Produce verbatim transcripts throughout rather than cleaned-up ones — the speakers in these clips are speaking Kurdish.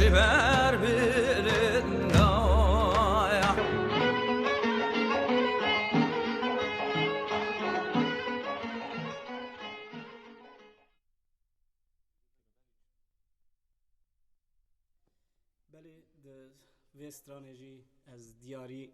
Ji ber birindaya. Belê, di vê stranê jî ez diyarî,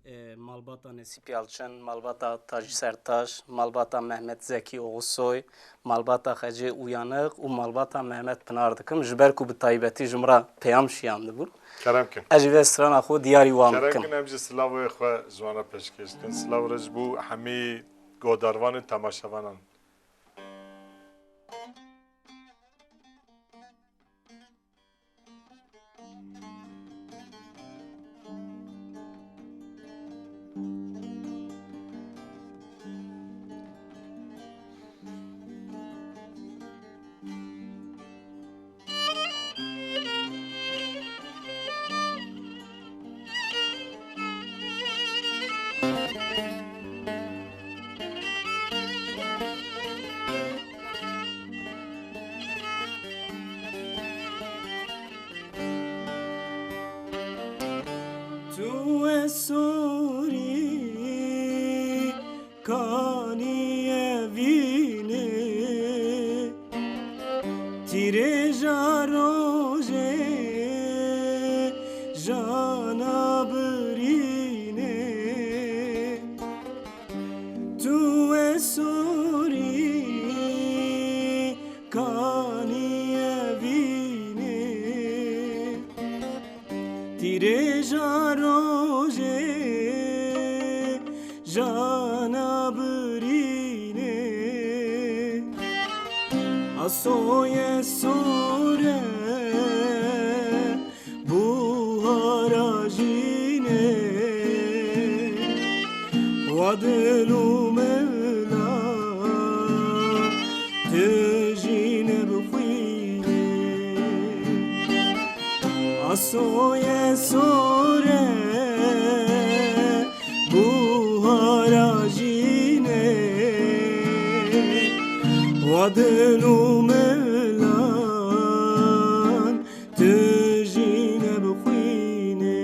e, malbata Nesîp Yalçin, malbata Tacî Sertaş, malbata Mehmet Zekî Oğuzsoy, malbata Xecê Uyanık û malbata Mehmet Pinar dikim, ji ber ku bi taybetî ji min re peyam şiyandibûn. Kerem kin. Ez jî vê strana xwe diyarî wan Kerem dikim. Kin, em jî silavê xwe ji wan re pêşkêş dikin. Silav re ji bo hemî godarvan û temaşevanan. Tu esorî kanî evînê, tîrêja rojê jana birînê. Tu esorî kanî evînê, tîrêja rojê jana birînê. Asoyê sor e, buhara jînê, wa dil û mila tu jî nebixwînê. Asoyê sor e, buhara jînê, wa dil û milan tu jî nebixwînê.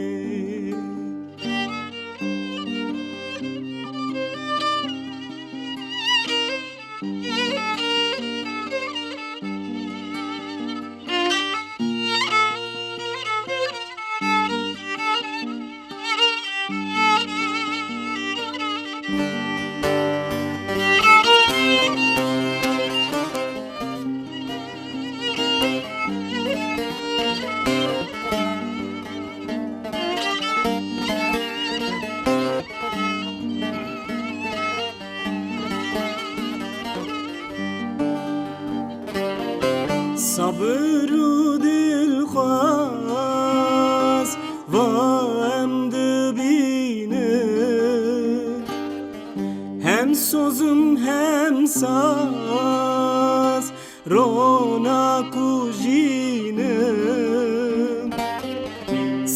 Sabir û dilxwaz va em dibînin, hem sozim hem saz, ronak û jînim.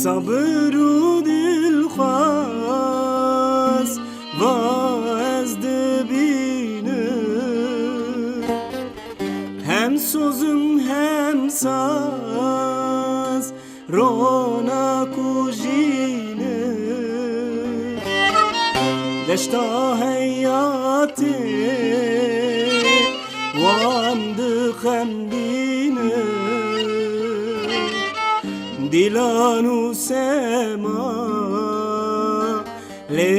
Sabir û dilxwaz va ez dibînim, hem sozim hem saz, ronak û jînim. Deşta heyatê wan dixemdîne, dîlan û sema lê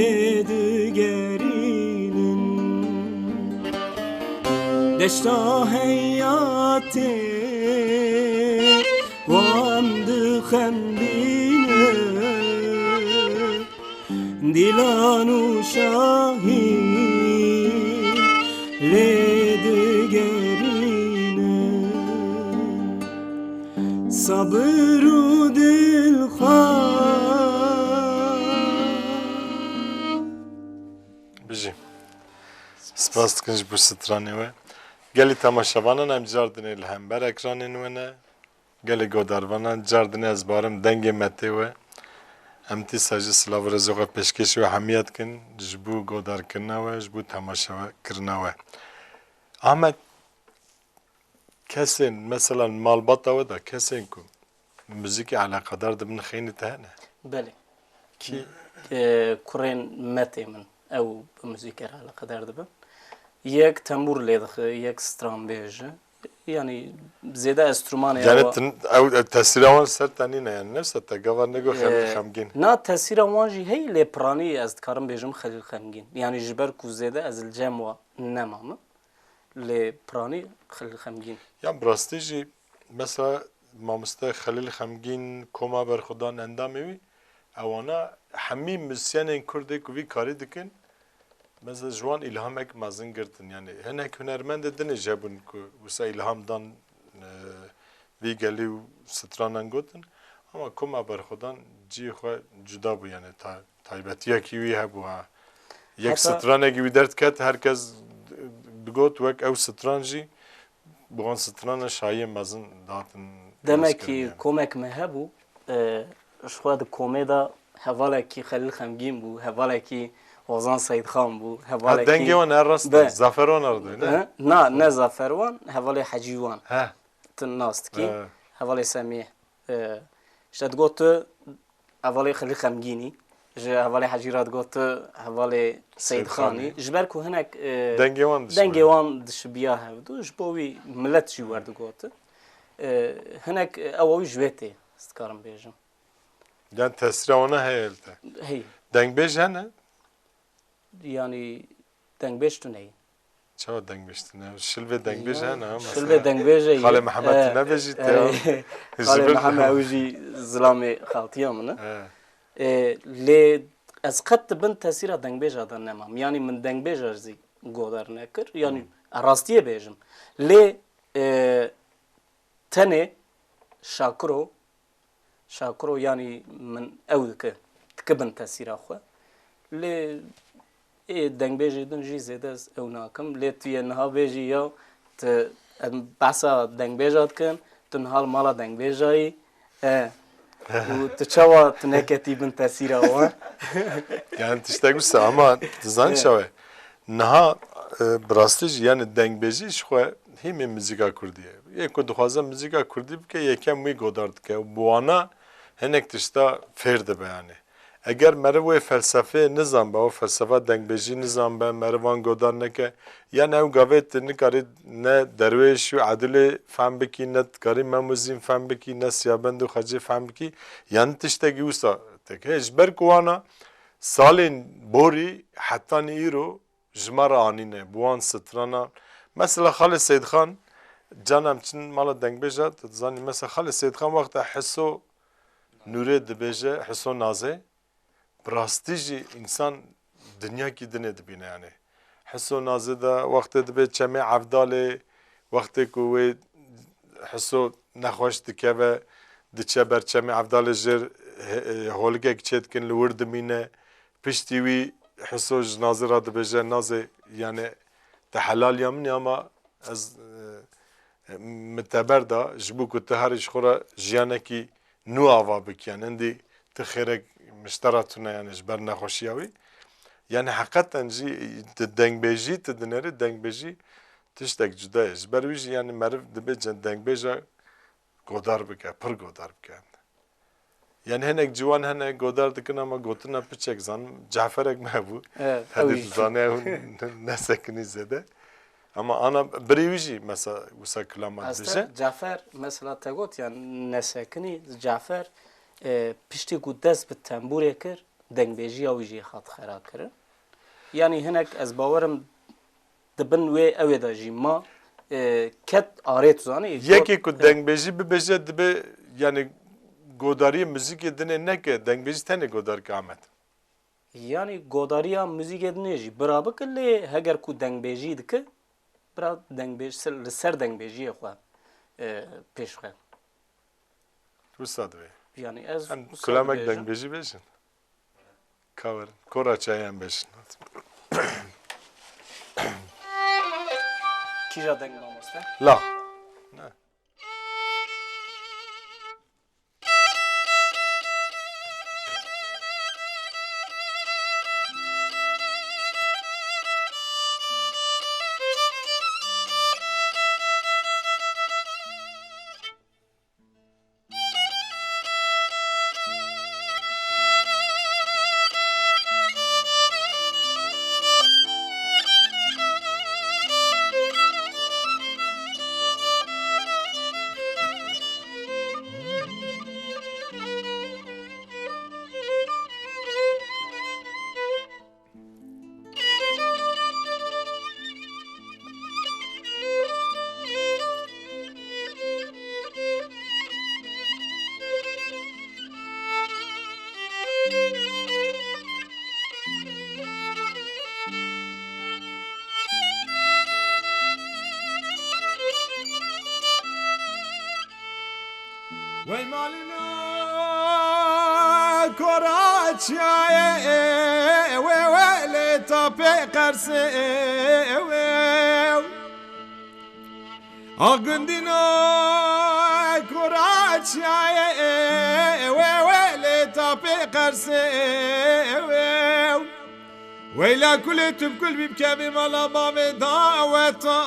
digerînin. Deşta heyatê wan dixemdîne, dîlan û şahî lê digerînin. Sabir û dilxwaz. Bijî. Spas dikin ji bo stranê we. Gelî temaşevanan, em car dinê li hember ekranên we ne. Gelê godarvanan, car dinê ez barim dengê me tê we. Em dîsa jî silav û rêzê xwe pêşkêşî we hemiya dikin ji bo godarkirina we, ji bo temaşekirina we. Ahmet, kesên, mesela malbata we de kesên ku bi muzîkê eleqedar dibin, xeynî te hene? Belê. Kî? Kurên metê min ew bi muzîkê re eleqedar dibin. Yek tembûr lê dixe, yek stranbêj e. Yanî zêde enstrûmanê Yani ew a. Tin, ew, ew tesîra wan ser te nîne yani. Nefse te gava nego xemgîn, xemgîn. Na, tesîra wan jî heye, lê piranî ez dikarim bêjim Xelîl Xemgîn. Yanî ji ber ku zêde ez li cem wa nemame. Lê piranî Xelîl Xemgîn. Ya bi rastî jî mesela mamoste Xelîl Xemgîn, Koma Berxwedan endamê wî, ewana hemî muzîsyenên Kurd ê ku vî karî dikin, mesela ji wan îlhamek mezin girtin. Yani hinek hunermendê din ê jebûn ku wisa îlham dan, e, vî gelî û stranan gotin. Ama Koma Berxwedan cihê xwe cuda bû, yani ta-, taybetiyekî wî hebû ha. Yek Heta stranekî wî derdiket, herkes digot wek ew stran jî, bi wan strana şahiyên mezin dihatin Demekî pêşkirin yani. Komek me hebû, e, ji xwe di komê de hevalekî Xelîl Xemgîn bû, hevalekî Ozan Seydxan bû, Ha, hevalekî dengê wan her rast e. Be. Zafer wan ardoy, ne? E, Na, ne Zafer wan, hevalê Hecî wan. He. Tu nas dikî. He. Hevalê Semî. E, işte digot tu hevalê Xelî Xemgînî, ji hevalê Hecî re digot tu hevalê Seydxanî. Seydxanî. Ji ber ku hinek, e, Dengê wan dişibiya. Dengê wan dişibiya hevdu, ji bo wî milet jî werdigotin. E, hinek, e, ewa wî ji wê tê, ez dikarim bêjim. Yani tesîra wana heye li te. Hey. Dengbêj hene? Yanî dengbêj tune ye. Çawa dengbêj tune? Şilvê dengbêj hene ha, mesela. Şilvê dengbêj e. Xalê Mihemed tune be jî te. Xalê Mihemed ew jî zilamê xaltiya min e. He. E, lê ez qet di bin tesîra dengbêja de nemam. Yanî min dengbêja jî godar nekir. Yanî rastiyê bêjim. Lê, e, tenê Şakiro Şakiro yanî min ew dike, dike bin tesîra xwe. Lê ê dengbêjê din jî zêde ez ew nakim. Lê tu yê niha bêjî ya tu em behsa dengbêja dikin, tu niha li mala dengbêja yî. E, û tu çawa tu neketî bin tesîra wan? Yani tiştek wisa ama tu zanî çawa ye? Niha, e, bi rastî jî yani dengbêjî ji xwe hîmê muzîka kurdî ye. Yê ku dixwaze muzîka kurdî bike, yekem wî godar dike û bi wana hinek tişta fêr dibe yani. Eger meriv wê felsefeyê nizanbe, ew felsefa dengbêjî nizanbe, meriv wan godar neke, yani ew gavê tu nikarî ne derwêş û edilê fehm bikî, ne dikarî Mem û Zîn fehm bikî, ne Siyabend û Xecê fehm bikî, yani tiştekî wisa teke. Ji ber ku wana salên borî hetanî îro ji me re anîne, bi wan stranan. Mesela Xalê Seydxan, cana em çin mala dengbêja, tu dizanî, mesela Xalê Seydxan wexta Hiso Nûrê dibêje, Hiso Nazê, bi rastî jî însan dinyakî dinê dibîne yani. Hiso Nazê de wextê dibe Çemê Evdalê, wextê ku wê Hiso nexweş dikeve, diçe ber Çemê Evdalê jêr he-, e, holikek çêdikin, li wir dimîne. Piştî wî Hiso ji Nazê re dibêje, Nazê, yani te helaliya min e ama ez, e, min te berda, ji bo ku tu herî ji xwe re jiyanekî nû ava bike. Yani hindî tu xêrek min ji te re tune, yani ji ber nexweşiya wî. Yani heqeten jî tu dengbêjî, tu dinêrî dengbêjî tiştek cuda ye. Ji ber wî jî yani meriv dibe ce-, dengbêja godar bike, pir godar bike. Yani hinek ciwan hene godar dikin ama gotina piçek zanim, Caferek me hebû. Evet, Hedî ew jî. Dizane ew nesekinî zêde. Ama ana birî wî jî mesela wisa kilama dibêje. Aslında Cafer mesela te got yani nesekinî, Cafer, e, piştî ku dest bi tembûrê kir, dengbêjiya wî jî hat xera kirin. Yani hinek ez bawerim di bin wê ewê de jî ma, e, ket arê, tu zanî. Yekê ku dengbêjî bibêje dibe, yani godariyê muzîkê dinê neke, dengbêjî tenê godar ke Amed. Yani godariya muzîkê dinê jî bira bike, lê heger ku dengbêjî dike, bira dengbêj-, ser, li ser dengbêjiyê xwe, e, pêş xwe. Wisa dibe. Yani ez Em wisa kulamek dibêjim. Dengbêjî bêjin. Ka werin. Kora çayan bêjin. Kîja deng mamoste? La. Ne. Çiyayê wê wê lê tapê qersê wê. Ax gundîna kura çiyayê wê wê lê tapê qersê wê. Weyla kulê tu bi kul bî bikevî mala bavê daweta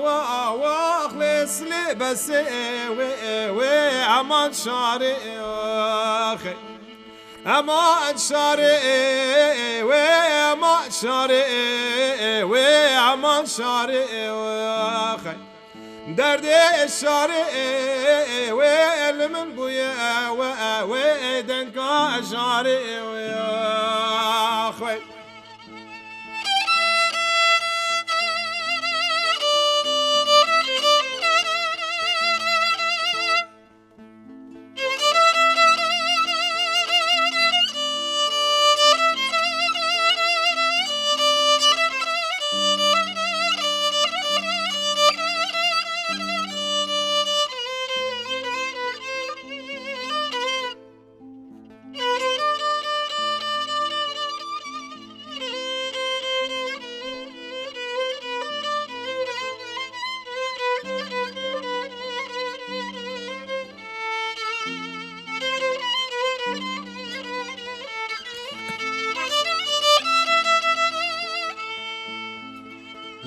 wa wa xlês lê besê wê wê eman şarê axê. Eman şarê wê, eman şarê wê, eman şarê wê. Derdê şarê wê li min bûye wê, wê denka şarê wê.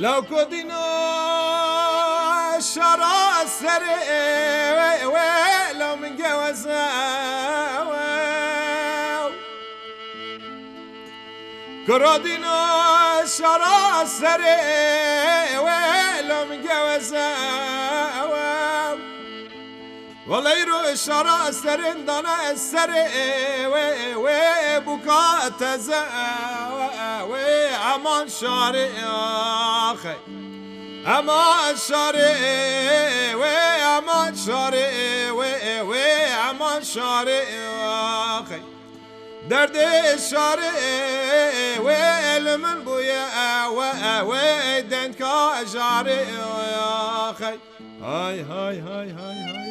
Law kodîna şara serê wê, law min geweze. Kiradîna şara serê wê, law min geweze. Weleyro şara serin dane serê wê, wê buka teze wê, wê eman şarê axê. Eman şarê wê, eman şarê wê, wê eman şarê axê. Derdê şarê wê li min bûye wê, wê denka jarê axê. Hay, hay, hay, hay, hay.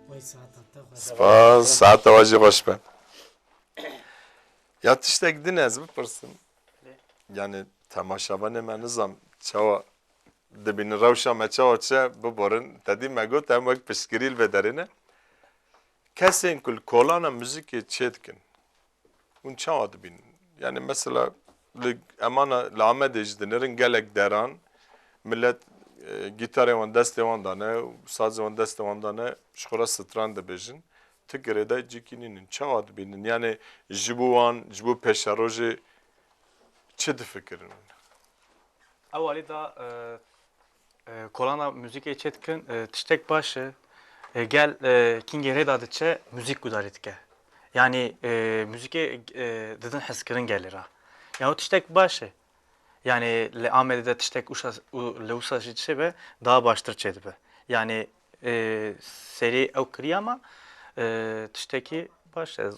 Vay saeta te xweş. Spas, saeta we jî xweş be. Ya tiştek din ez bipirsim. Lê? Yani temaşevanê me nizam çawa dibînin, rewşa me çawa çi biborin, tedî me got em wek piştgirî li vê derê ne. Kesên ku li kolana muzîkê çê dikin, hûn çawa dibînin? Yani mesela li emana li Amedê jî dinêrin gelek deran, millet, e, gîtarê wan destê wan dane, sazê wan destê wan dane, ji xwe re stran dibêjin. Tu girêdayî cîkî nînin. Çawa dibînin? Yani ji bo wan, ji bo pêşerojê çi difikirin? Ew alî da, e, e, kolana muzîkê çê dikin, e, tiştek baş e. E, gel, e, kîngê rê da diçe muzîk gudarî dike. Yani, e, muzîkê, e, didin hezkirin gelê ra. Ya o tiştek baş e. Yani li Amedê de tiştek û li wisa jî çê be, daha baştir çê dibe. Yani, e, serî ew kiriye ama, e, tiştekî baş e.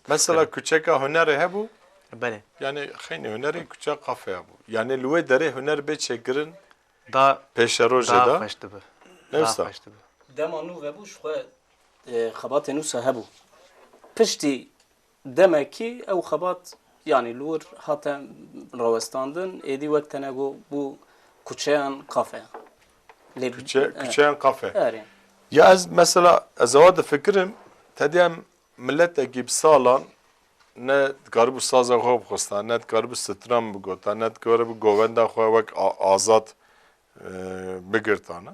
Mesela kuçeka hunerê hebû? Belê. Yani xeynî hunerê kuçeka kafeya bû. Yani li wê derê huner bê çêkirin da pêşerojê da. Daha xweş dibe. Ne wisa? Daha xweş dibe. Dema nû vebû ji xwe, e, xebatên wisa hebû. Piştî demekî ew xebat, yanî li wir hate rawestandin, êdî wek tene got bû kuçeyan kafe. Lê Kuçe, e, kuçeyan kafe. Erê. Ya ez mesela, ez ewa difikirim, tedî em miletekî bi salan ne dikaribû saza xwe bixwesta, ne dikaribû stran bigota, ne dikaribû govenda xwe wek a-, azad e, bigirtane.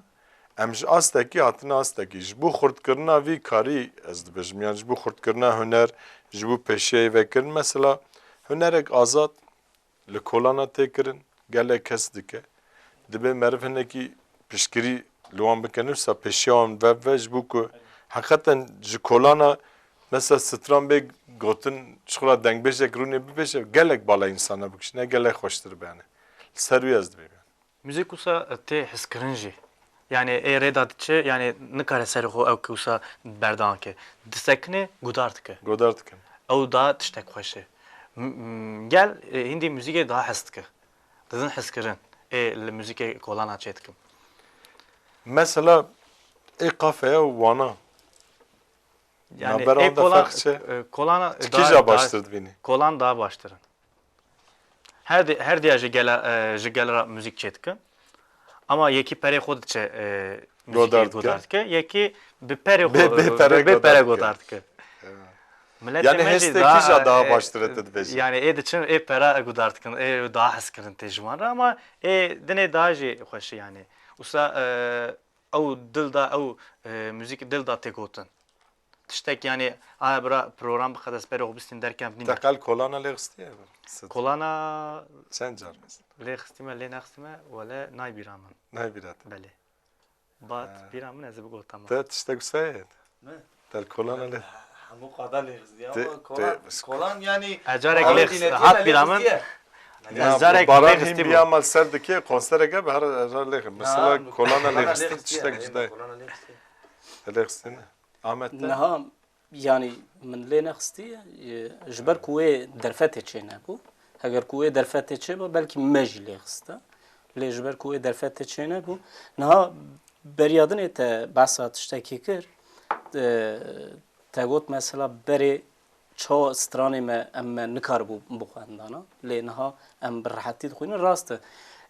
Em ji astekî hatine astekî. Ji bo xurtkirina vî karî ez dibêjim, yan ji bo xurtkirina huner, ji bo pêşiyayî vekirin. Mesela hunerek azad li kolana tê kirin, gelek kes dike. Dibe meriv hinekî piştgirî li wan bike, ne wisa pêşiya wan vebive, ji bo ku heqeten ji kolana mesela stran bê gotin, ji xwe re dengbêjek rûnê bibêje, gelek bala însana bikişîne, gelek xweştir be, yani. Li ser wî ez dibêm, yani. Muzîk wisa tê hizkirin jî. Yani ê rê da diçe, yani nikare serê xwe ew ki wisa berdan ke. Disekine, gudar dike. Godar dikin. Ew da tiştek xweş e. M-, m-, gel, e, hindî muzîkê daha hez dike. Didin hizkirin. Ê li muzîkê kolana çê dikim. Mesela ê kafeya wana. Yani, navbera wan de ferq çi? E, kolana, e, kîja baştir dibînî? Kolan daha baştir in. Her di-, her diya ji gele, e, ji gele re muzîk çêdikin. Ama yekî perê xwe diçe, e, muzîkê godar dike. Yekî bi perê xwe, bê, bê pere, bê pere godar dike. Godar dike. Evet. Miletê me jî hêstê kîja daha, e, baştir e, te dibêjî? Yani ê diçin, ê pera godar dikin, ê daha hes kirin tê ji wan re, ama ê dinê daha jî xweş e yani. Wisa, e, ew dil da, ew, e, muzîk dil da tê gotin. Tiştek yani, a bira program bi qedes berê xwe bistîn derkem nîne. Te qel kolana lê xistiye? Kolana çend car mesela? Lê xistîme, lê nexistîme, wele nay bîra min. Nay bîra te? Belê. Bat bîra min ez ê bigotama. Te tiştek wisa ye? Ne? Te kolana lê. Hemû qada lê xistiye ama kolan, kolan yani. Ecarek lê xistiye, hat bîra min. Ez carek lê xistiye. Baran hîn biya mal ser dike, konsereke bi her, her lê xist. Mesela kolana lê xistin tiştek cuda ye. Kolana lê xistiye. Te lê xistine. Ahmet te? Niha, yani, min lê nexistî, e, ji ber ku wê derfetê çê nebû. Heger ku wê derfetê çê ba, belkî me jî lê xista. Lê ji ber ku wê derfetê çê nebû. Niha beriya dinê te behsa tiştekî kir. E, te got mesela berê çawa stranê me, em me nikaribû bixwendana. Lê niha em bi rehetî dixwînin, rast e.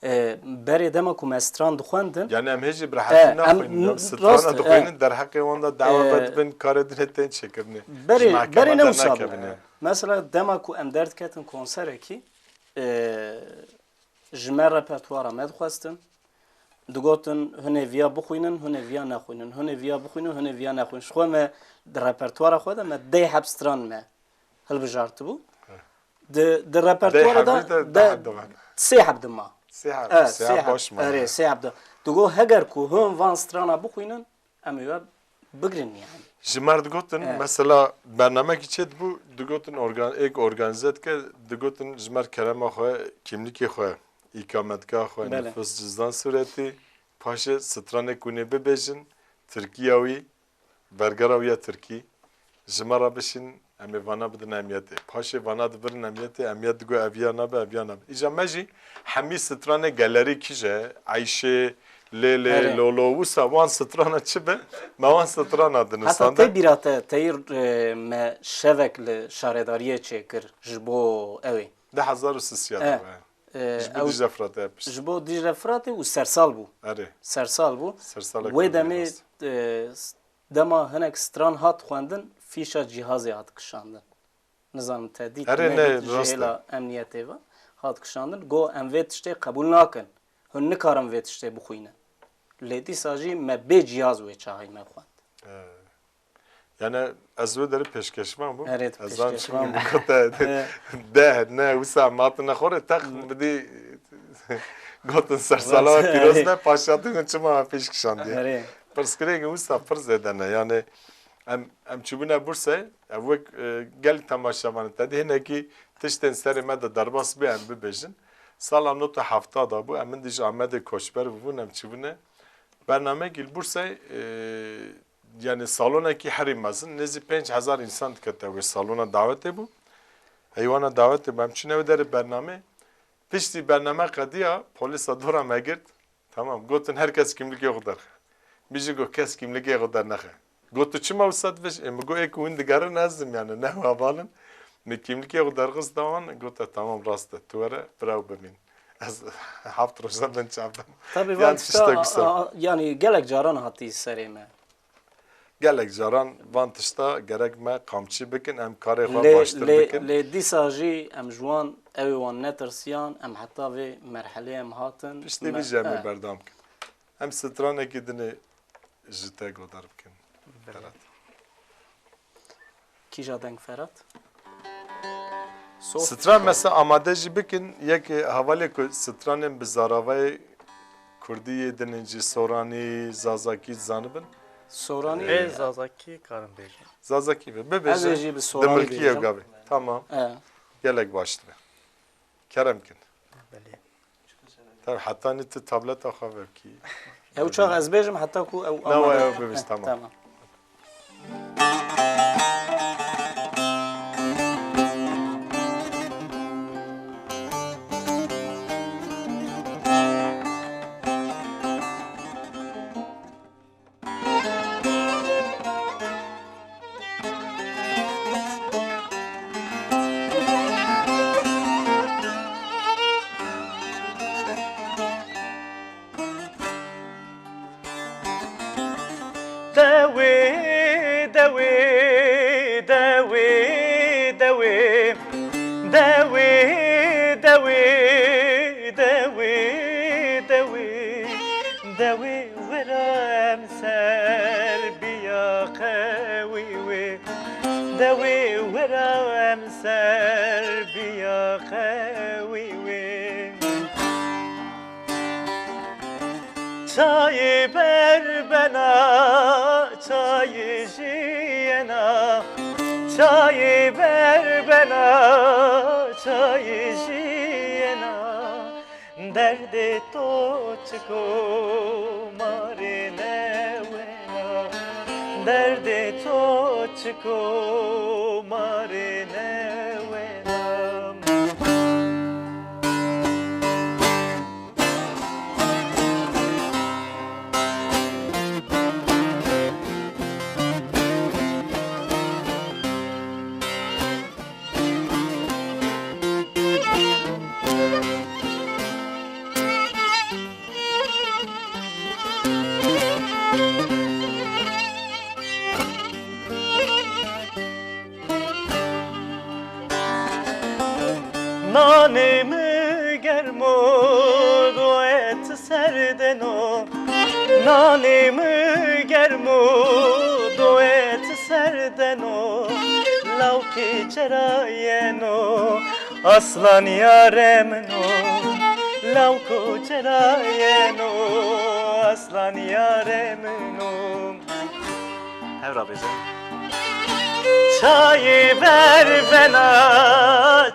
E, berê dema ku me stran dixwendin, yani em hê jî bi rehetî e, naxwînin, em strana rast e, dixwînin, e, derheqê wan de dawa e, vedibin, karê dinê tên çêkirinê. Berê, berê ne wisa bû. Mesela dema ku em derdiketin konserekî, e, ji me repertuara me dixwestin, digotin, hunê viya bixwînin, hunê viya nexwînin, hunê viya bixwînin, hunê viya nexwînin. Ji xwe me di repertuara xwe de me deh heb stran me hilbijartibû. Di, di repertuara de, de sê heb dima. Sê heb, e, sê heb baş ma. Erê, sê heb de. Digo heger ku hûn van strana bixwînin, em ê we bigrin yani. Ji me re digotin, mesela bernamekî çê dibû, digotin organ-, êk organîze dike, digotin ji me re kerema xwe, kîmlikê xwe, îkametgeha xwe, nifus cizdan sûretî, paşê stranek hûn ê bibêjin, tirkiya wî, bergera wî ya tirkî, ji me re bişîn, em ê vana bidin emniyetê. Paşê vana dibirin emniyetê, emniyet digo ev ya nabe, ev ya nabe. Îca me jî hemî stranê gelerî kîje, Eyşê, Lê lê, lolo, wisa wan strana çi be? Me wan strana dinusande. Heta tê bîra te, teyî, e, me şevek li şaredariyê çêkir ji bo ew ê. Di hezar û sisiya de be. E, ji bo Dîcle Firatê pişt. Ji bo Dîcle Firatê û sersal bû. Erê. Sersal bû. Sersalek. Wê demê, e, dema hinek stran hat xwendin, fîşa cîhazê hat kişandin. Nizanim te dît, erê, nedît, ji hêla emniyetê ve hat kişandin. Got, em vê tiştê qebûl nakin. Hûn nikarin vê tiştê bixwînin. Lê dîsa jî me bê cihaz wê çaxê me xwend. He. Yani ez wê derê pêşkeşvan bûm. Erê, tu pêşkeşvan bû. Ez zanim çi bû. He. De, ne, wisa matine xwe rê teq bidî gotin sersala we pîroz be, paşa tu çima me pêş kişandiye. Erê. Pirsgirêk wisa pir zêde ne. Yani em, em çûbûne Bursayê, ev wek, e, gelek temaşevanê te dî hinekî tiştên serê me de derbas bû em bibêjin. Sala nod û hefta de bû, em min dî ji Amedê koçber bûbûn, em çûbûne. Bernameyekî li Bursayê, e, yani salonekî herî mezin, nêzî pênc hezar însan dikete wê salona dawetê bû. Heywana dawetê bû, em çûne wê derê bernameyê. Piştî bername qediya, polîsa dora me girt. Tamam, gotin her kes kîmlikê xwe derxe. Min jî got kes kîmlikê xwe dernexe. Got tu çima wisa dibêj? Ê, min got ê ku hûn digerin ez im yani, ne hevalin. Min kîmlikê xwe derxist da wan, got e tamam rast e, tu were bira ew bimîn. Ez heft roja bin çavdem. Tabii, yan van tişta, tiştek wisa. A, a, yani gelek caran hatî serê me. Gelek caran van tişta gerek me qamçî bikin, em karê xwe baştir bikin. Lê, lê dîsa jî em ji wan, ew ê wan netirsiyan, em heta vê merhelê em hatin. Piştî vî jî em ê berdewam bikin. Em stranekî dinê ji te godar bikin. Belê. Ferhat. Kîja deng Ferhat? Sof. Stran mesela amade jî bikin, yek hevalê ku stranên bi zaravayê kurdî yê din in jî soranî, zazakî zanibin. Soranî. Ê, zazakî karin bêjin. Zazakî be, bibêje. Ez ê jî bi soranî bêjim. Dimilkî ew gavê. Tamam. E. Gelek baş dibe. Kerem kin. Belê. Tabii, heta nî tu tableta xwe vekî. Ew çax ez bêjim heta ku ew amade. Ew bibêj, tamam. Tamam. Dewê, dewê, dewê, dewê. Dewê, dewê, dewê, dewê. Dewê wera em ser biya qewî wê. Dewê wera em ser biya qewî wê. Çayê berbena, çayê jiyena. Çayê berbena, çayê jiyena. Derdê to çiko marê newena. Derdê to çiko marê newena. Nanê mi germ o, doyet serdeno. Nanê mi germ o, doyet serdeno. Lawkê cerayeno, aslan yare min o. Lawko cerayeno, aslan yare min o. Hev rabêje. Çayê berbena,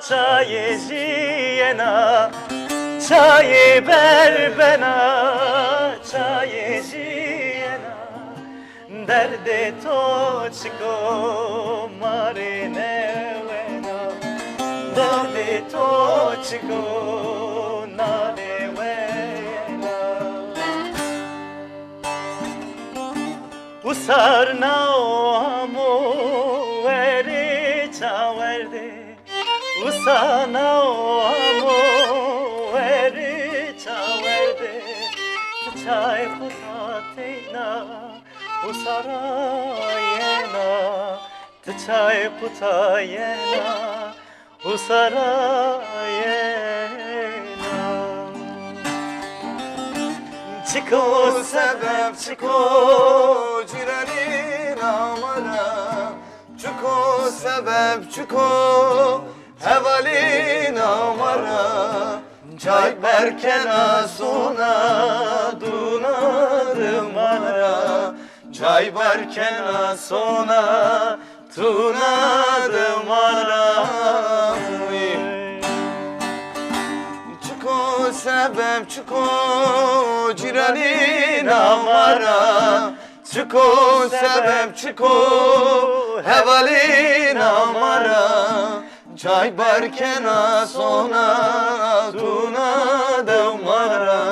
çayê jiyena. Çayê berbena, çayê jiyena. Derdê to çiko marê newena. Derdê to çiko nalê wena. Usar nao hamo werê çawerdê. Usar nao hamo werê çawerdê. Çay quta teyna usarayena. Ti çay quta yena usarayena. Çiko sebeb çiko cîranîna me re. Çiko sebeb çiko hevalîna me re. Çay berkena sona dûna di me re. Çay berkena sona tûna di me re. Çiko sebeb çiko cîranîna me re. Çiko sebeb çiko hevalîna me re. Çay berkena sona tûna di me re.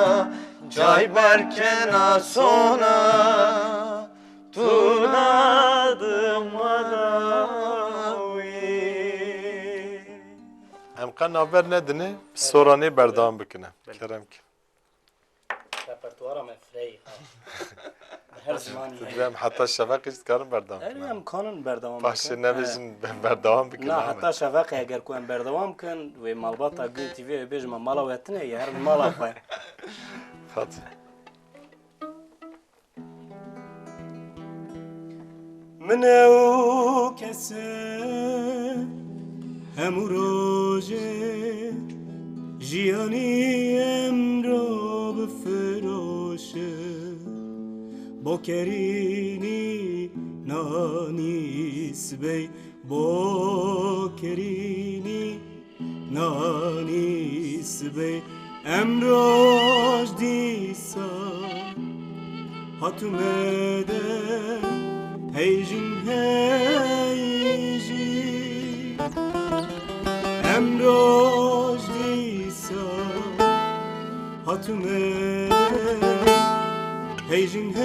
Çay berkena sona tûna di me re. Em qe navber nedine, soranê berdewam bikine. Belê. Kerem ki. Repertuara me fireyî, ha. Her zimanî. Tu dibê em heta şeveqê jî dikarin berdewam Erê, kirin. Em kanin berdewam Paşê bikin. Nebêjin be-, berdewam bikin, Na, Ahmet. Heta şeveqê eger ku em berdewam bikin, wê malbata Gul T V wê bêjim, em mala we tine ye, her mala xwe. Hadi. Min ew kes e, hemû rojê jiyanî emro bifiroşe. Bo kerînî nanî sibê, bo kerînî nanî sibê, emroj dîsa hatû me de heyjin heyjî. Emroj dîsa hatû me de heyjin heyjî.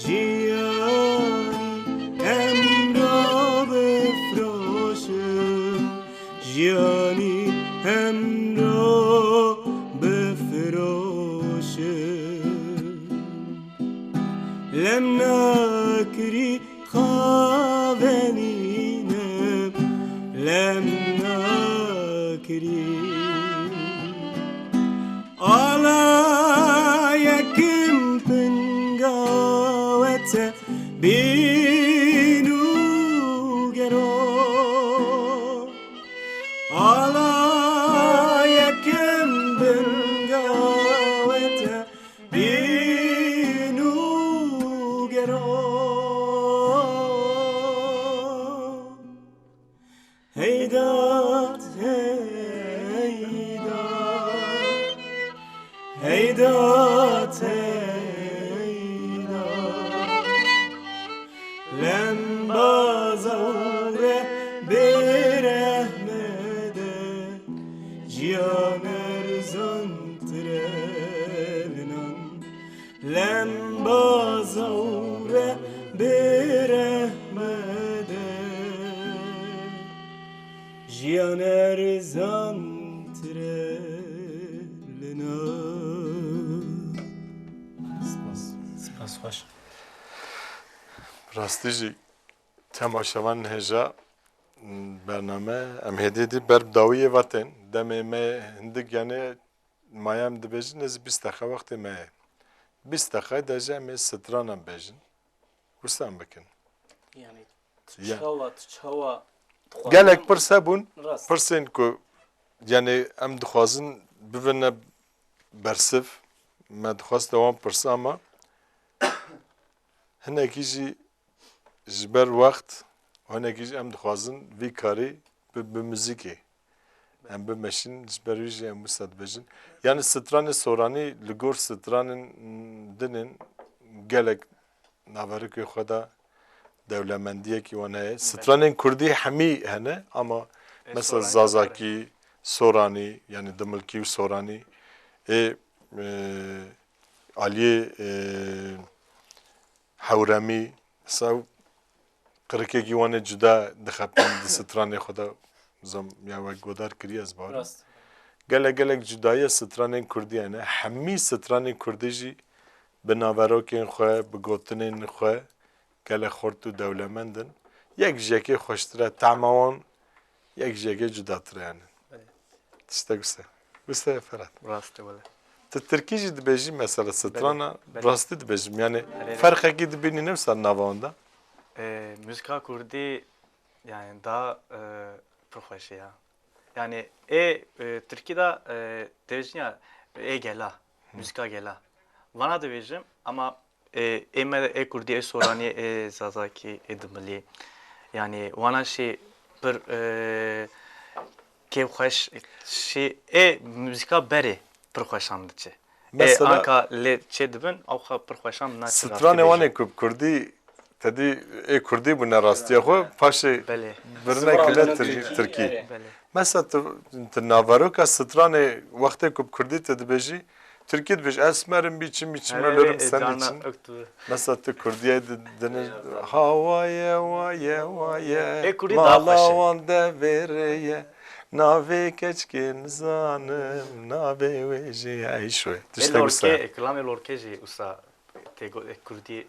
Jiyanî emro bifroşim, jiyanî emro bifroşim. Lem nakirî xavenîne, lem nakirî. Ala yekim pinga we te bîn û gero. Ala yekim pinga we te bîn û gero. Heydat, heydat, heydat, heydat. Lem baza û re bêrehme de, jiyan erzantir e li nan. Lem baza û re bêrehme de, jiyan erzantir e li nan. Spas. Spas xweş. Rastî jî temaşevan hêja bername em hêdî dî ber bi dawiyê ve tên. Demê me hindik, yanî, maye em dibêjin, ez bîst deqe wextê me ye. Bîst deqe de jî em ê stranan bêjin. Wisa em bikin. Yanî, tu Ya. çawa, tu çawa dixwazin Gelek pirs hebûn, rast. Pirsên ku, yanî, em dixwazin bibine bersiv, me dixwest wan pirsa, ama hinekî jî ji ber wext, hinekî jî em dixwazin vî karî bi, bi muzîkê em bimeşin, ji ber wî jî em wisa dibêjin. Yanî stranê soranî li gor stranên din in, gelek naverokê xwe de dewlemendiyekî wan heye. Stranên kurdî hemî hene, ama Ê, mesela soranî zazakî, soranî, yanî dimilkî û soranî, ê, e, aliyê, e, hewremî, mesela qirikekî wan ê cuda dixebin di stranê xwe de, zam ya wek godar kiriye ez bawer. Rast. Gelek gelek cudayiya stranên kurdî hene. Hemî stranên kurdî jî bi naverokên xwe, bi gotinên xwe gelek xurt û dewlemend in. Yek ji yekê xweştir e, tehma wan yek ji yekê cudatir e yani. Belê. Tiştek wisa. Wisa ye Ferhat. Rast e wele. Tu tirkî jî dibêjî mesela strana, belê, belê, rastî dibêjim. Yani, belê, ferqekî dibînî ne wisa nava wan de? E, muzîka kurdî yani daha, e, pir xweş e ya. Yani ê, e, tirkî de, e, dibêjin ya ê gela, muzîka gela. Vana dibêjim ama Ê, ê me de ê kurdî, ê soranî, ê zazakî, ê dimilî. Yanî wana şî pir, e, kêfxweş şî, ê muzîka berê pir xweşan diçe. Ê mesela anka lê çê dibin, ew xwe pir xweşan naçe rastî stranê wan ê bêjin. Ku bi kurdî, te dî ê kurdî bûne rastiya xwe, paşê, belê, birine kile tir-, tirkî. Belê. Mesela tu, tu naveroka stranê wextê ku bi kurdî tu dibêjî, tirkî dibêjî, "Esmerim bî çim bî çim Herê, ölürüm e, sen cana için." Öktü. Mesela tu kurdiyê di-, dine, "Hawaye, waye, waye, e, kurdî daha mala xweş e. Wan de vêreye, navê keçkê nizanim, navê wê jî ye." Ey şoy. E, tiştek lorke, wisa. E, kilamê lorke jî wisa. Tê got, e, kurdî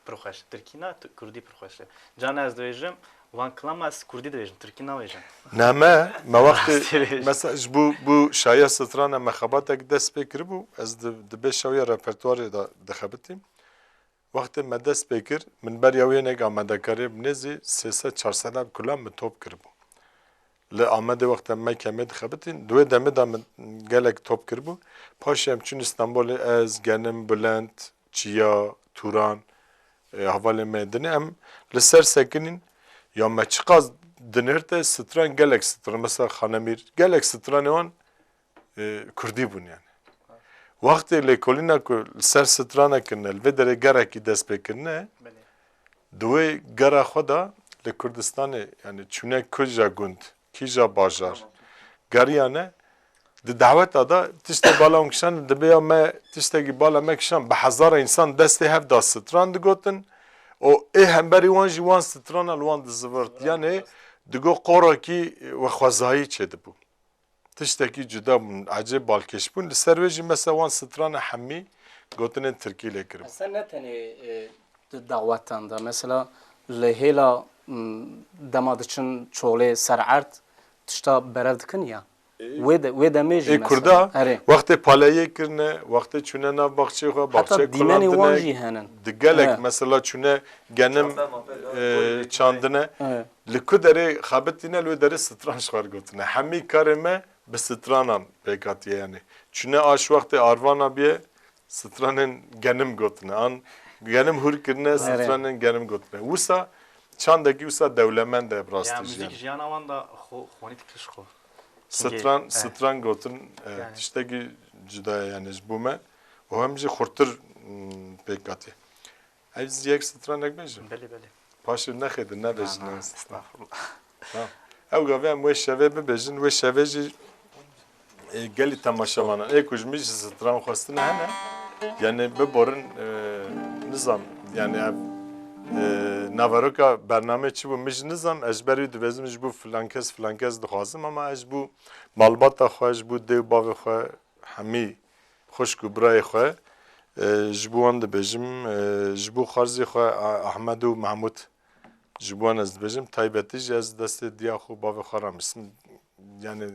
pir xweş. Tirkî na, tu-, kurdî pir xweş e. Can ez dibêjim, van kilama ez kurdî dibêjim, tirkî nabêjim. Ne me, me wextê, rastî bêjim, mesela ji bo, bo şaya strana me xebatek dest pê kiribû, ez di, di bê şawiya repertuarê de dixebitîm. Wextê me dest pê kir, min beriya wê hinek amadekarê bi nêzî sê sed çar sed ev kulam min top kiribû. Li Amedê wexta me kemê dixebitîn, di wê demê de min gelek top kiribû. Paşê em çûn Stenbolê, ez, Genim, Bulent, Çiya, Turan, e, hevalên me dinê em li ser sekinîn. Ya me çiqas dinêrte stran, gelek stran, mesela Xanemîr, gelek stranê wan, e, kurdî bûn yani. Wextê lêkolîna ku li ser strana kirine, li vê derê gerekî dest pê kirine, belê, di wê gera xwe de li Kurdistanê, yani çûne kîja gund, kîja bajar, tamam, geriyane, di daweta de tiştê bala wan kişan, dibe ya me tiştekî bala me kişan, bi hezara însan destê hev da stran digotin, û ê hemberî wan jî wan strana li wan dizivirt. Rast, yani rast. Digo qorakî wexwezayî çêdibû. Tiştekî cuda bûn, ecêb balkêş bûn. Li ser wê jî mesela wan strana hemî gotinên tirkî lê kiribû. Esen ne tenê, e, Di dawetan de, mesela, li hêla, m, dema diçin çolê ser erd, tişta berev dikin ya. Wê de, wê demê jî, Ê mesela. Kurda, Erê. Wextê paleyê kirine, wextê çûne nav baxçeyê xwe, Heta baxçe dîmenê wan kulandine, jî henin. Di gelek, He. mesela, çûne genim, Çape mape, e, koyê çandine. He. Li ku derê xebitîne, li wê derê stran ji xwe re gotine. Hemî karê me bi stranan pêk hatiye, yani. Çûne aş wextê arvana biye, stranên genim gotine. An genim hûr kirine, Erê. stranên genim gotine. Wisa çandekî wisa dewlemend e bi rastî Ya, jî, müzik yani. jiyana wan da xo-, xonî dikir ji xwe. Stran, Çünkü, eh. stran gotin, e, Yani. tiştekî cuda ye, yani, ji bo me. Û hem jî xurtir, m, pêk hatiye. Ez yek stranek bêjim. Belê, belê. Paşê nexêdin, nebêjin. Na, na, ez. estağfurullah. Ha. Ew gavê em wê şevê bibêjin, wê şevê jî, e, gelî temaşevanan ê ku ji min jî stran xwestine hene. Yani biborin, e, nizam, yani ev, e, naveroka bernameyê çi bû, min jî nizam, ez ji ber wî dibêjim ji bo filan kes, filan kes dixwazim, ama ez ji bo malbata xwe, ji bo dê û bavê xwe, hemî xwişk û birayê xwe, e, ji bo wan dibêjim, e, ji bo xwarzê xwe, A-, Ahmed û Mahmûd, ji bo wan ez dibêjim, taybetî jî ez destê diya xwe û bavê xwe ramiştim. Yani,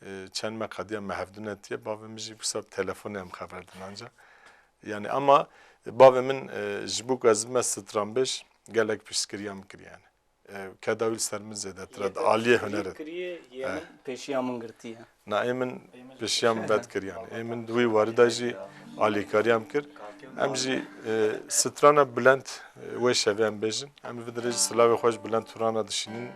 e, çend me qediya me hevdû netiye, bavê min jî wisa bi telefonê em xeber din anca. Yani, ama bavê min, e, ji bo ku ez bime stranbêj, gelek piştgiriya min kir yani. E, keda wî li ser min zêdetir e, di aliyê hunerê. Kiriye, yê E. min pêşiya min girtiye. Na, ê min pêşiya min vet kir yani. Ê min di wî warî de jî alîkariya min kir. Em jî, e, strana Bülent, e, wê şevê em bêjin. Em vê dirê jî silavê xwe ji Bülent Turan re dişînin.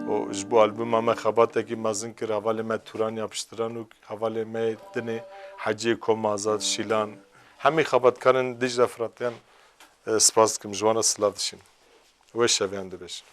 Û ji bo albuma me xebatekî mezin kir, hevalê me Turan Yapıştıran û hevalê me dinê Heciyê Kom Azad, Şîlan. Hemî xebatkarên Dicle Firatiyan, e, spas dikim, ji wan re silav dişînim. Wê şevê em dibêjin.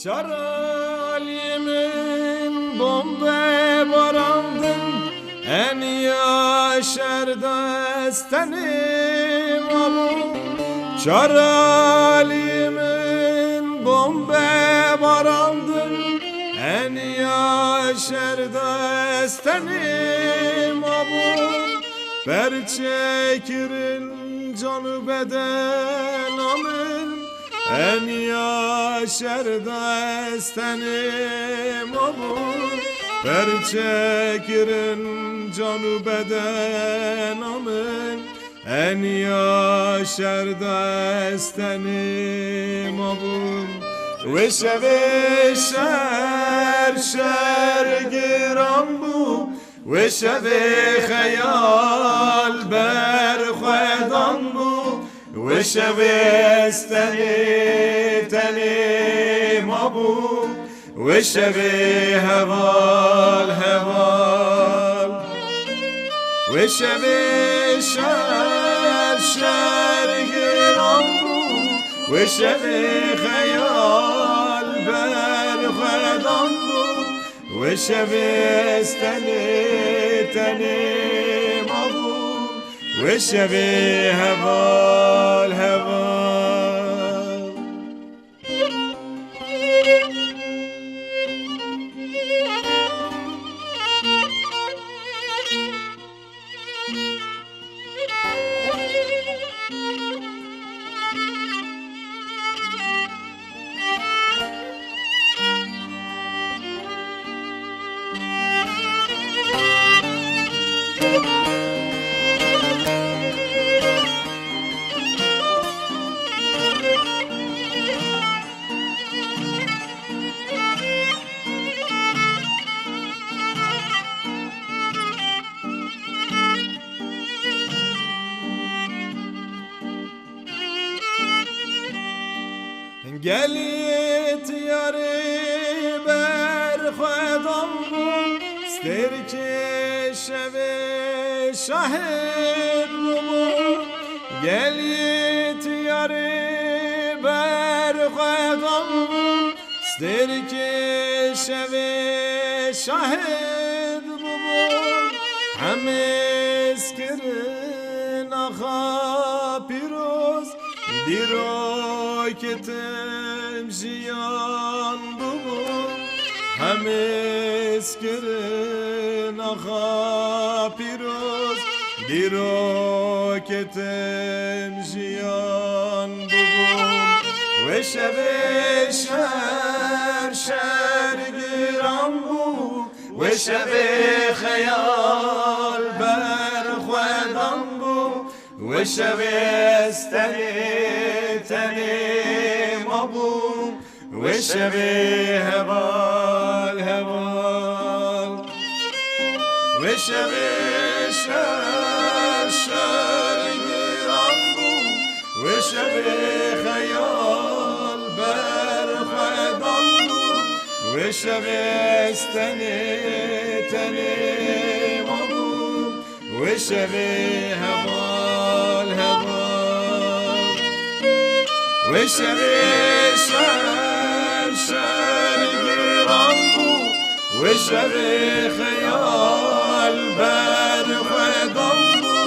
Çar alî min bombe barandin, en ya şer de ez tenê mabûm. Çar alî min bombe barandin, en ya şer de ez tenê mabûm. Perçe kirin can û bedena min, en ya şer de ez tenê mabûm. Perçe kirin can û bedena min, en ya şer de ez tenê mabûm. Wê şevê şer, şer giran bû. Wê şevê xeyal berxwedan bû, wê şevê ez tenê, tenê mabûm, wê şevê heval, heval. Wê şevê şer, şer giran bû, wê şevê xeyal berxwedan bû. Wê şevê ez tenê, tenê mabûm. Wê şevê heval, heval. Gelî tiyarî berxwedan bû, stêrkê şevê şahid bûbû. Gelî tiyarî berxwedan bû, stêrkê şevê şahid bûbû. Hemiz kirin axa pîroz, dîrokê tim jiyan bûbû. Hemiz kirin axa pîroz, dîrokê tim jiyan bûbû. Wê şevê şer şer giran bû, wê şevê xeyal berxwedan bû, wê şevê ez tenê tenê mabûm, wê şevê heval heval. Wê şevê şer şer giran bû, wê şevê xeyal berxwedan bû, wê şevê ez tenê tenê mabûm, wê şevê heval heval. Wê şevê şer şer giran bû, wê şevê xeyal berxwedan bû,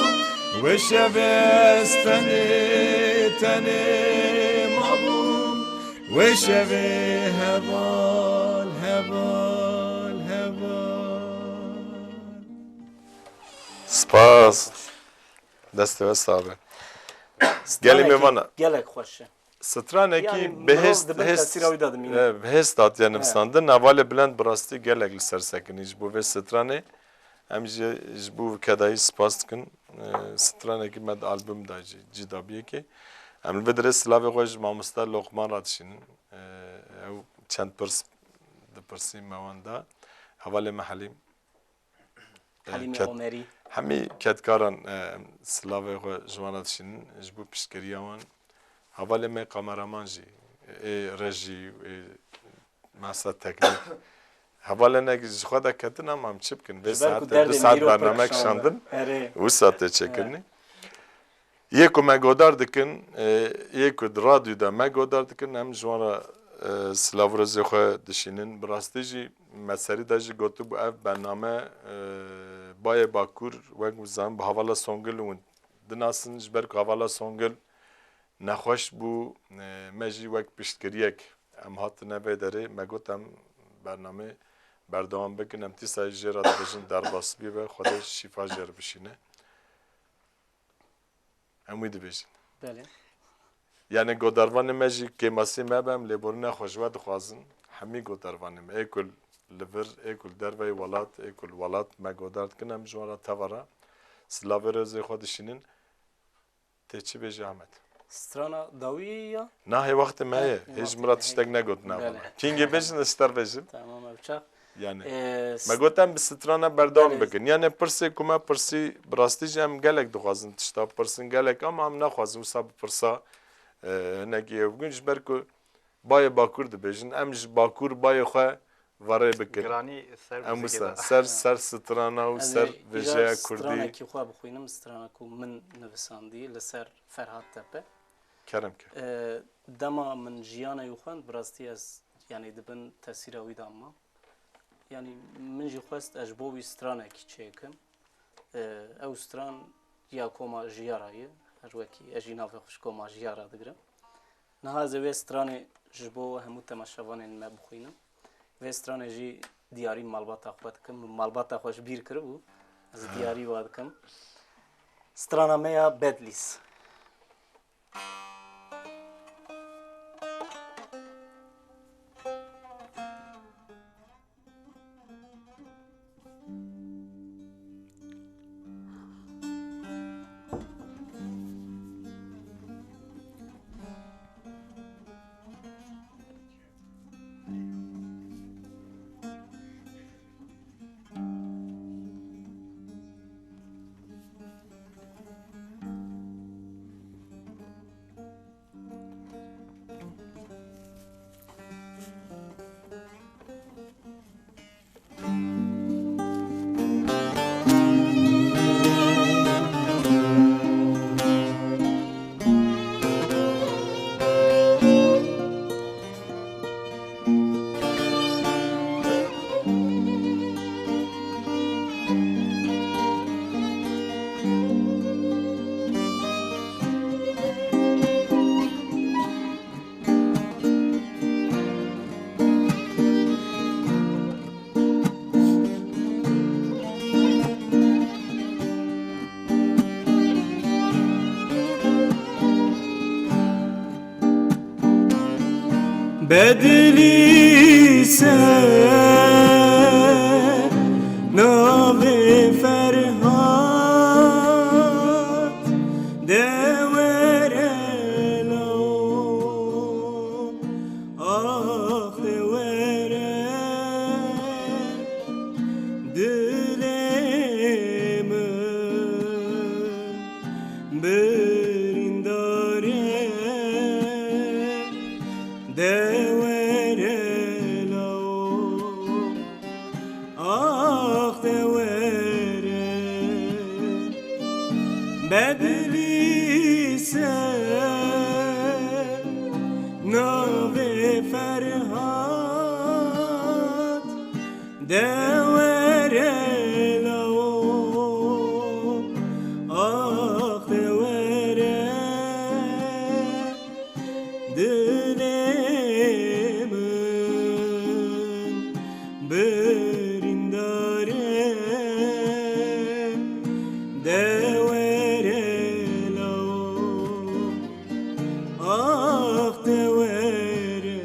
wê şevê ez tenê tenê mabûm, wê şevê heval heval heval. Spas. Destê we sax be. Gelî stranekî mêvana. Gelek xweş e. Stranekî Yani, bi mirov hêst, di bin hêst, tesîra wî de dimîne. E, bi hêst hatiye He. nivîsandin. Hevalê Bilend bi rastî gelek li ser sekinî ji bo vê stranê. Em jî ji bo kedayî spas dikin. E, stranekî me di album de jî cî dabiyekê. Em li vê dirê silavê xwe ji mamoste Loqman re dişînin. E, ew çend pirs dipirsî me wan de. Hevalê me Helîm. Helîmê Ket-, Omerî. Hemî kedkaran, e, silavê xwe ji wan re dişînin, ji bo piştgiriya wan. Hevalê me kameraman jî, ê rejî, ê masa teknîk. Hevalê ne ji xwe de ketin ama em çi bikin? Vê Ji ber ku saetê derdê du saet mîro pir bername kişandin. kişandin. Erê. Wisa tê çêkirinê. Yê ku me godar dikin, e, yê ku di radyo de me godar dikin, em ji wan re, e, silav û rêzê xwe dişînin. Bi rastî jî me serî de jî gotibû ev bername, e, Bayê Bakur, wek hûn zanin, bi Hevala Songil hûn dinasin, ji ber ku Hevala Songil nexweş bû, e, me jî wek piştgiriyek em hatine vê derê, me got em bernamê berdewam bikin, em dîsa jê re dibêjin derbasbî be, Xwedê şîfa jê re bişîne. Em wî dibêjin. Belê. Yani godarvanê me jî kêmasî me be, em lêborîna xwe ji we dixwazin. Hemî godarvanê me, ê ku li vir, ê ku li derveyî welat, ê ku li welat me godar dikin, em ji wan re teva re silavê rêzê xwe dişînin. Tê çi bêjî Ahmet? Strana dawî ya? Na, hê wextê me heye. Hê, hê Hê ji wextê min re me tiştek heye. negotin Belê. Ahmet. Kîngê bêjin, ez ji te re bêjim. Tamam, ev çax. Yani, Ee, me s- got em bi strana berdewam Belê. bikin. Yani pirsê ku me pirsî, bi rastî jî em gelek dixwazin tişta pirsin gelek ama em naxwazin wisa bi pirsa, e, hinekî ew bikin. Ji ber ku bayê Bakur dibêjin, em ji Bakur bayê xwe verê bikin. Giranî ser Em muzîkê wisa de. ser, ser strana û Ez ê ser îcar vêjeya kurdî. stranekî xwe bixwînim, strana ku min nivisandî li ser Ferhat Tepe. Kerem ke. Ee, dema min jiyana wî xwend, bi rastî ez, yani, di bin tesîra wî de mam. Yani, min jî xwest ez ji bo wî stranekî çêkim. Ee, ew stran ya Koma Jiyara ye. Her wekî ez jî navê xwe ji Koma Jiyara digirim. Niha ez ê wê stranê ji bo hemû temaşevanên me bixwînim. Vê stranê jî diyarî malbata xwe dikim. Min malbata xwe ji bîr kiribû. Ez diyarî wa dikim. Strana me ya Bedlîs. Bedlî se navê Ferhat de were law, ax de were dilê min birîndar e. De were law, ax de were, bedlî se navê Ferhat de were law, ax de were, dilê min birîndar e. De were law, ax de were.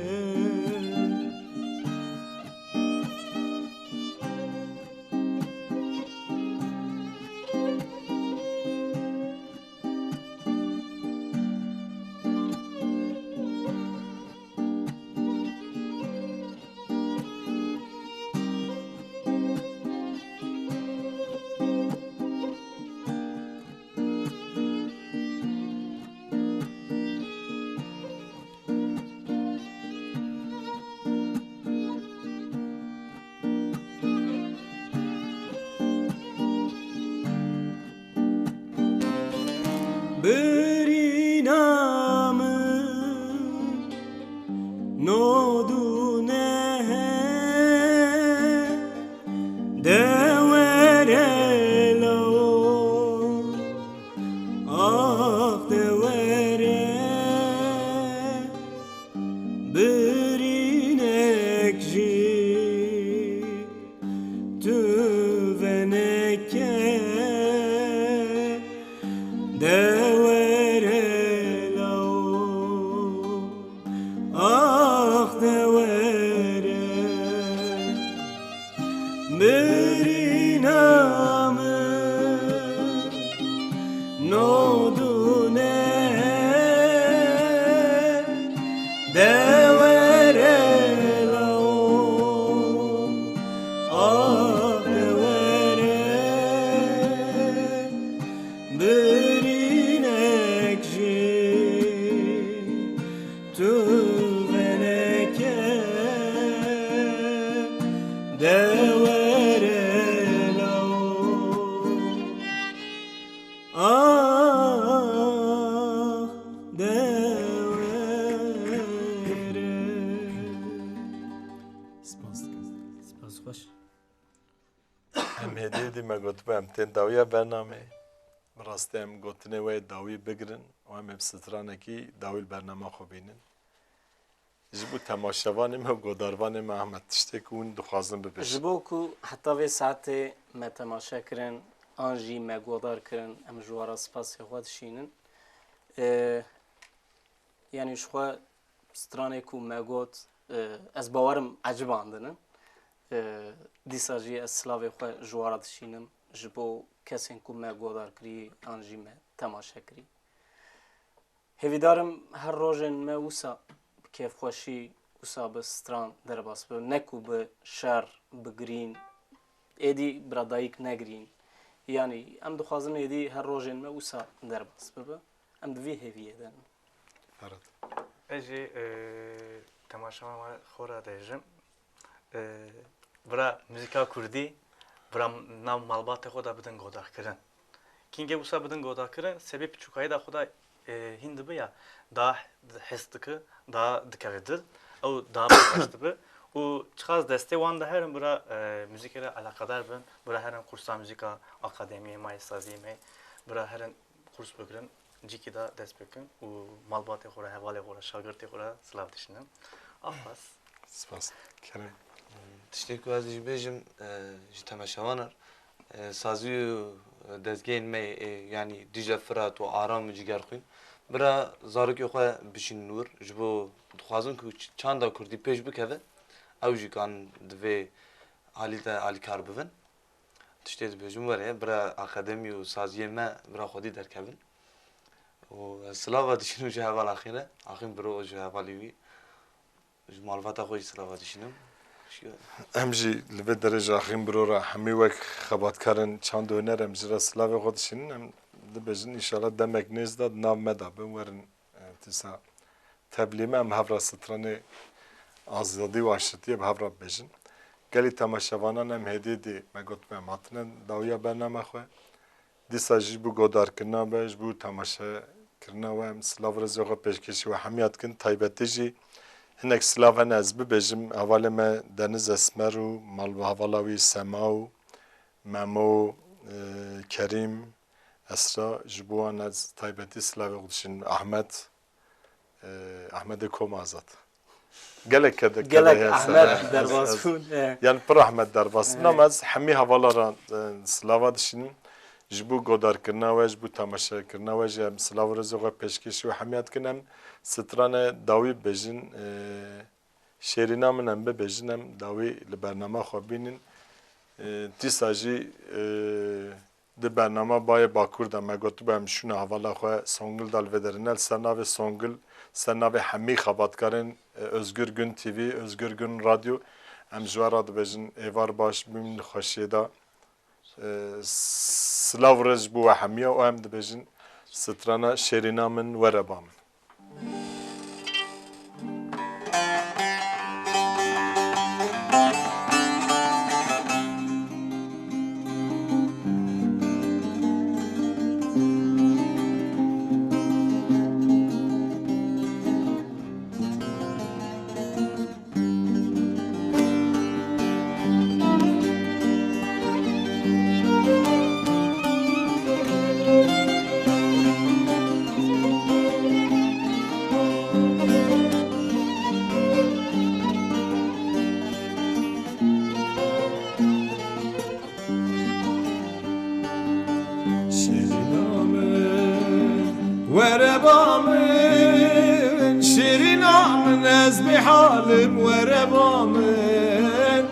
Birîna min nod û neh e, de were law, ax de were, birînek jî tuve neke, de were law, ax de were. Birîna min nod û neh e, de were law, ax de were, birînek jî tuve neke, de were law, ax de were. Spas dikim. Spas xweş. Em hêdî hêdî me gotibû em tên dawiya bernameyê. Bi rastî em gotinê we yê dawî bigirin û em ê bi stranekî dawî li bernama xwe bînin. Ji bo temaşevanê me û godarvanê me Ahmet tiştê ku hûn dixwazin bibêjin. Ji bo ku heta vê saetê me temaşe kirin, an jî me godar kirin, em ji wan re spasê xwe dişînin. Ê, Yanî ji xwe stranê ku me got, e, ez bawerim ecibandin in. E, dîsa jî ez silavê xwe ji wan re dişînim, ji bo kesên ku me godar kirî an jî me temaşe kirî. Hêvîdarim her rojên me wisa bi kêfxweşî, wisa bi stran derbas bibe, ne ku bi şer, bi girîn, êdî biradayîk negirîn. Yanî em dixwazin êdî her rojên me wisa derbas bibe. Em di vî hêviyê de ne. Ferhat. Ez jî, e, temaşevan xwe ra dêjim. E, bira muzîka kurdî, bira nav malbatê xwe de bidin godarkirin. Kîngê wisa bidin godarkirin, sebê piçûkayî de xwe de, e, hîn dibe ya, daha his dike, daha dikeve dil, ew daha baş dibe. Û çiqas destê wan de herin bira, e, muzîkê re eleqedar bin, bira herin kursa muzîka akademiyê me, saziyê me, bira herin kurs bigirin, cîkî de dest pê kin û malbatê xwe re, hevalê xwe re, şagirtê xwe re silav dişînin. Afas. Spas. Kerem. Tiştê ku ez jî bêjim, e, ji temaşevan re, e, sazî û dezgehên me, e, yanî Dîcle Firat û Aram û Cigerxwîn, Bira zarokê xwe bişînin wir, ji bo dixwazin ku ç-, çanda kurdî pêş bikeve, ew jî kan di vê alî de alîkar bibin. Tiştê dibêjim were, bira akademî û saziyê me bira xwedî derkevin. Û ez silava dişînim ji heval Axîn re, Axîn biro û ji hevalî wî. Ji malbata xwe jî silava dişînim. Em jî li vê derê ji Axîn biro re hemî wek xebatkarên çand û huner em jî re silavê xwe dişînin. Em dibêjin, înşallah demek nêz de di nav me de bin, werin, e, dîsa tevlî me, em hev re stranê azadî û aşitiyê bi hev re bibêjin. Gelî temaşevanan em hêdî dî me gotibû em hatine dawiya bername xwe. Dîsa jî ji bo godarkirina we, ji bo temaşekirina we em silav û rêzê xwe pêşkêşî we hemiya dikin. Taybetî jî hinek silav hene ez bibêjim. Hevalê me Deniz Esmer û mal û hevala wî Sema û Memo, e, Kerîm, Esra, ji bo wan ez taybetî silavê xwe dişînim. Ahmet, e, Ahmedê Kom Azad. Gelek kede-, Gelek kede heye Ahmet ser, derbas ez, bûn, e. Yani pir Ahmet derbas bûn, Evet. ama ez hemî hevala re, e, silava dişînim. Ji bo godarkirina we, ji bo temaşekirina we jî em silav û rêzê xwe pêşkêşî we hemiya dikin. Em strane dawî bibêjin, e, şêrîna min em bibêjin, em dawî li bernama xwe bînin. E, dîsa jî, e, Di bernama Bayê Bakur de me gotibû em şûna hevala xwe Songil de li vê derê ne li ser navê Songil, ser navê hemî xebatkarên, e, Özgür Gün T V, Özgür Gün Radyo. Em ji we re dibêjin êvar baş, bimînin li xweşiyê de. E, silav û rêz ji bo we hemiya û em dibêjin strana şêrîna min were ba min. Şêrîna min, were ba min, şêrîna min, ez bêhal im, were ba min.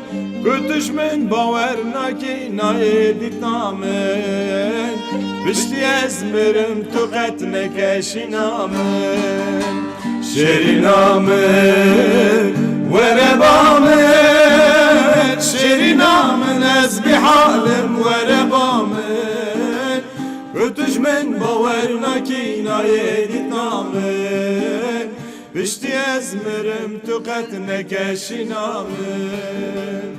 Ku tu ji min bawer nakî, nayê dîtina min. Piştî ez mirim, tu qet neke şîna min. Şêrîna min, were ba min, şêrîna min, ez bêhal im, were ba min. Ku tu ji min bawer nakî, nayê dîtina min. Piştî ez mirim, tu qet neke şîna min.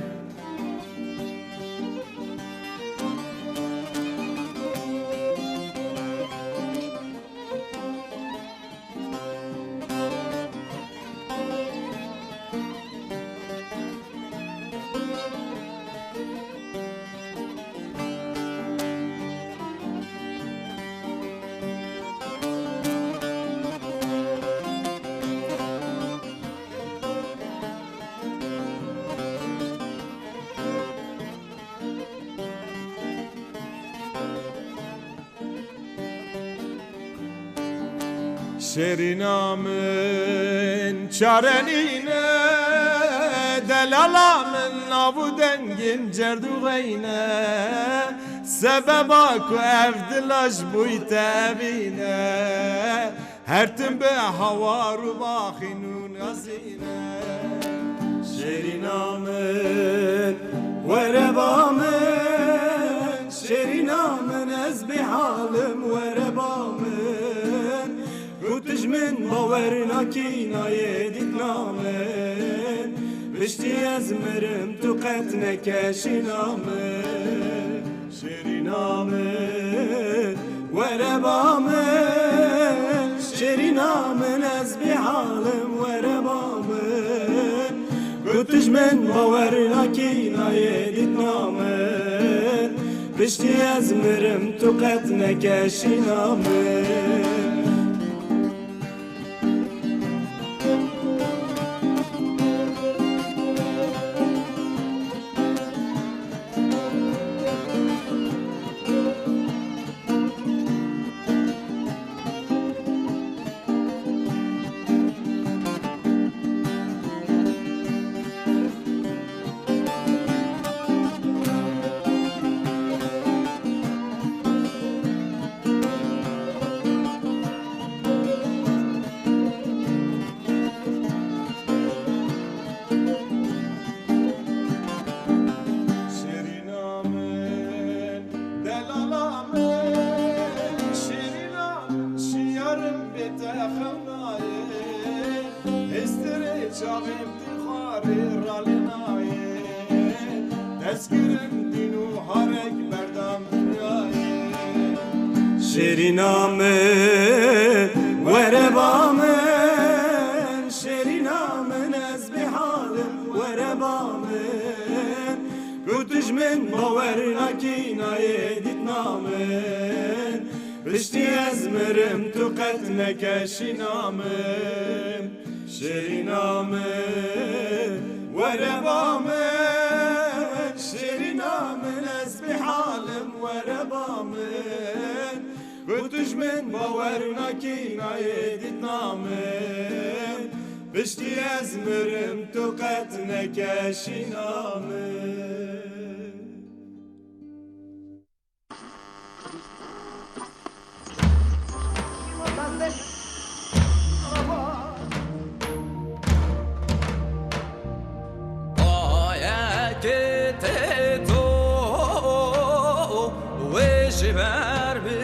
Şêrîna min, çare nîne, delala min, nav û dengên cerdûxeyne, sebeba ku ev dila ji bo te evîne. Her tim bi hawar û baxîn û nazîne. Şêrîna min, were ba min, şêrîna min, ez bêhal im, were ba min. Ku tu ji min bawer nakî, nayê dîtina min. Piştî ez mirim, tu qet neke şîna min. Şêrîna min, were ba min, şêrîna min, ez bêhal im, were ba min. Ku tu ji min bawer nakî, nayê dîtina min. Piştî ez mirim, tu qet neke şîna min. Ralê nayê, destkirin dîn û harek berdam nayê. Şêrîna min, were ba min, şêrîna min, ez bêhal im, were ba min. Ku tu ji min bawer nakî nayê dîtina min. Piştî ez mirim, tu qet neke şîna min. Şêrîna min, were ba min, şêrîna min, ez bêhal im, were ba min. Ku tu ji min bawer nakî nayê dîtina min. Piştî ez mirim, tu qet neke şîna min. Ayeke tê to wê ji ber bi